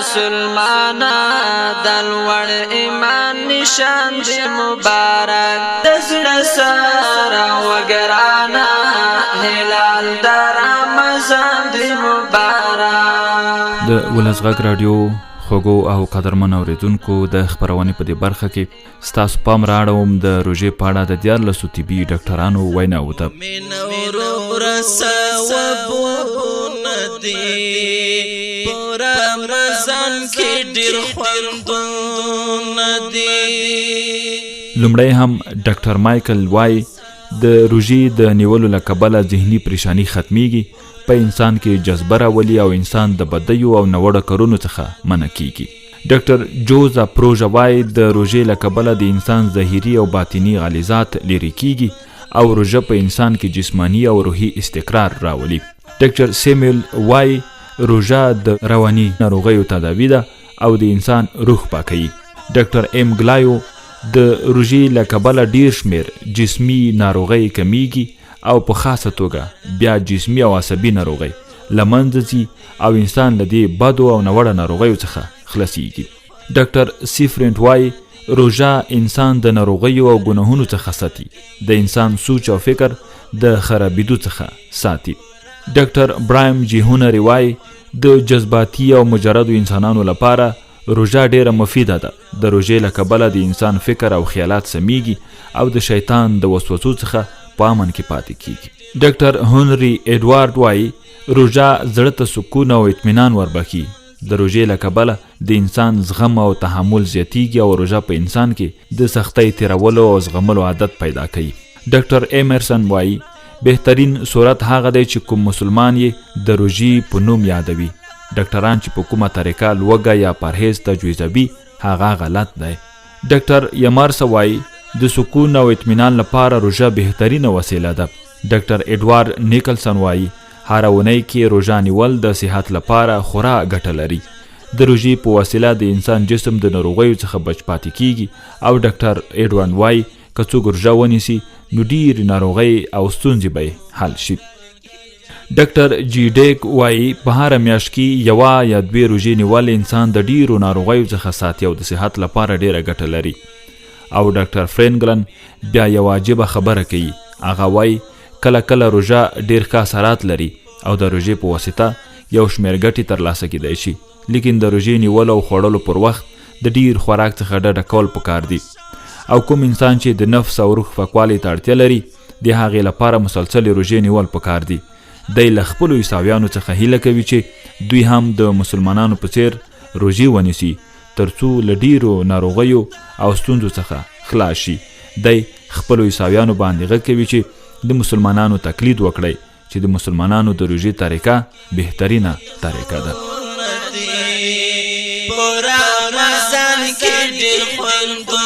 مسلمانه، د لوړ ایمان نشان دی مبارک. د زړه سره وګرانه، هلال د رمضان دی مبارک. د ولس غږ راډیو خوږو او قدرمن اوریدونکو، د خپرونې په دې برخه کې ستاسو پام رااړوم د روژې په اړه د 13 طبي ډاکټرانو ویناوو ته. مینه وروره ثوابونه دي، په رمضان کې ډېر خوندونه دي. لومړی هم ډاکټر مایکل وایي، د روژې د نیولو له کبله ذهني پریشانی ختمیږي، په انسان کې جذبه راولي او انسان د بدیو او ناوړه کارونو څخه منع کیږي. ډاکټر جوزا پروژه وایي، د روژې له کبله د انسان ظاهري او باطني غلیظات لیرې کیږي او روژه په انسان کې جسماني او روحي استقرار راولي. ډاکټر سیمیل وایي، روژه د رواني ناروغیو تداوي ده او د انسان روح پاکوي. ډاکټر ایم ګلایو، د روژې له کبله ډیر شمیر جسمي ناروغۍ کمیږي او په خاصه توګه بیا جسمي او عصبي ناروغۍ له منځه ځي او انسان له دې بدو او ناوړه ناروغیو څخه خلاصیږي. ډاکټر سیفرنټ وایي، روژه انسان د ناروغیو او ګناهونو څخه ساتي، د انسان سوچ او فکر د خرابېدو څخه ساتي. ډاکټر برایم جي هونري وایي، د جذباتي او مجردو انسانانو لپاره روژه ډیره مفیده ده. د روژې له کبله د انسان فکر او خیالات سمیږي او د شیطان د وسوسو څخه په امن کې پاتې کیږي. ډاکټر هنري ایډوارډ وایي، روژه زړه ته سکون او اطمینان وربخښي. د روژې له کبله د انسان زغم او تحمل زیاتیږي او روژه په انسان کې د سختۍ تیرولو او زغملو عادت پیدا کوي. ډاکټر ایمرسن وایي، بهترین صورت هغه دی چې کوم مسلمان یې د روژې په نوم یادوي. ډاکټران چې په کومه طریقه لوږه یا پرهیز تجویزوي، هغه غلط دی. ډاکټر یمارسا وایي، د سکون او اطمینان لپاره روژه بهترینه وسیله ده. ډاکټر ایډوارډ نیکلسن وایي، هره اونۍ کې روژه نیول د صحت لپاره خورا ګټه لري. د روژې په وسیله د انسان جسم د ناروغیو څخه بچ پاتې کیږي. او ډاکټر ایډوان وایي، که څوک روژه ونیسي نو ډېرې ناروغۍ او ستونزې به یې حل شي. ډاکټر جی ډیک وایي، په هره میاشت کې یوه یا دوې روژې نیول انسان د ډیرو ناروغیو څخه ساتي او د صحت لپاره ډیره ګټه لري. او ډاکټر فرینګلن بیا یوه عجیبه خبره کوي. هغه وایي، کله کله روژه ډیر ښه اثرات لري او د روژې په واسطه یو شمېر ګټې ترلاسه کیدای شي، لیکن د روژې نیولو او خوړلو پر وخت د ډیر خوراک څخه ډډه کول پکار دي. او کوم انسان چې د نفس او روح پاکوالي ته اړتیا لري، د هغې لپاره مسلسلې روژې نیول پکار دي. دی له خپلو عیسویانو څخه هیله کوي چې دوی هم د مسلمانانو په څیر روژې ونیسي، ترڅو له ډیرو ناروغیو او ستونزو څخه خلاص شي. دی خپلو عیسویانو باندې غږ کوي چې د مسلمانانو تقلید وکړئ، چې د مسلمانانو د روژې طریقه بهترینه طریقه ده. په رمضان کې ډېر خوندونه